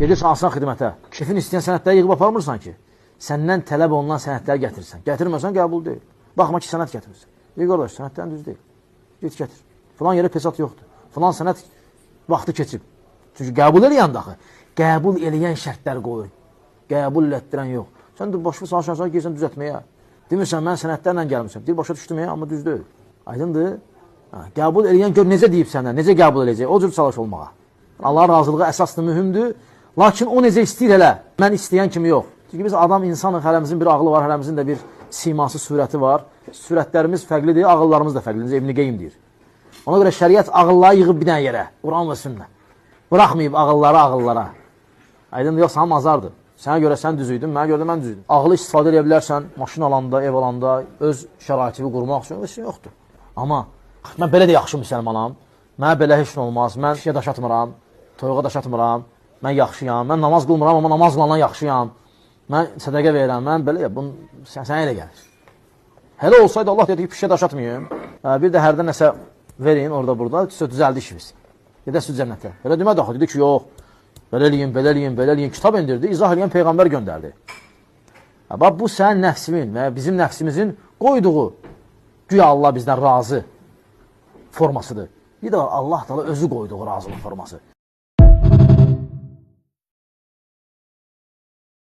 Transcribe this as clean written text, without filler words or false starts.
Gedirsən asan xidmətə. Kefin istəyən sənədləri yığıb aparmırsan ki. Səndən tələb olunan sənədləri gətirsən. Gətirməsən qəbul deyil. Baxma ki, sənəd gətirmirsən. Deyir, qardaş, sənədlərin düz deyil. Get gətir. Filan yerə pesat yoxdur. Filan sənəd vaxtı keçib. Çünki qəbul eləyən daxı. Qəbul eləyən şərtlər qoyur. Qəbul elətdirən yox. Sən də başını çalışarsan, girsən düzəltməyə. Demirsən, mən sənədlərlə gəlmişəm. Deyir, başa düşdüm, amma düz deyil. Aydındır? Hə, qəbul eləyən gör necə deyib səndən, necə qəbul eləyəcək, o cür çalış olmağa. Allahın razılığı əsaslı mühümdür. Lakin o necə istəyir elə, mən istəyən kimi yox. Çünki biz adam, insanıq, hərəmizin bir ağlı var, hərəmizin də bir siması, surəti var. Surətlərimiz fərqlidir, ağıllarımız da fərqlidir, necə İbn-i Qeym deyir. Ona görə şəriət ağılları yığıb bir dənə yerə, Quran və sünnə. Buraxmayıb ağılları ağıllara. Aydındır, yoxsa hamı azardır. Sənə görə sən düz idin, mənə görə də mən düz idim. Ağlı istifadə edə bilərsən, maşın alanda, ev alanda, öz şəraitini qurmaq üçün, heç yoxdur. Amma mən belə də yaxşı müsəlmanam, mənə belə heç nə olmaz, mən pişiyə daş atmıram, toyuğa daş atmıram, mən yaxşıyam, mən namaz qılmıram, amma namaz qılandan yaxşıyam, mən sədəqə verirəm, mən belə, bunu sənə elə gəlir. Hələ olsaydı Allah dedi ki, pişiyə daş atmayım, bir də hərdən nəsə verin orada burada, düzəldi işimiz. Gedəsiniz cənnətə. Elə demədi axı, dedi ki, yox, belə eləyin, belə eləyin, belə eləyin, kitab indirdi, izah eləyən peyğəmbər göndərdi. Bax, bu sənin nəfsimin və bizim nəfsimizin qoyduğu, güya Allah bizdən razı formasıdır. Bir də var, Allah Teala özü qoyduğu razılıq forması.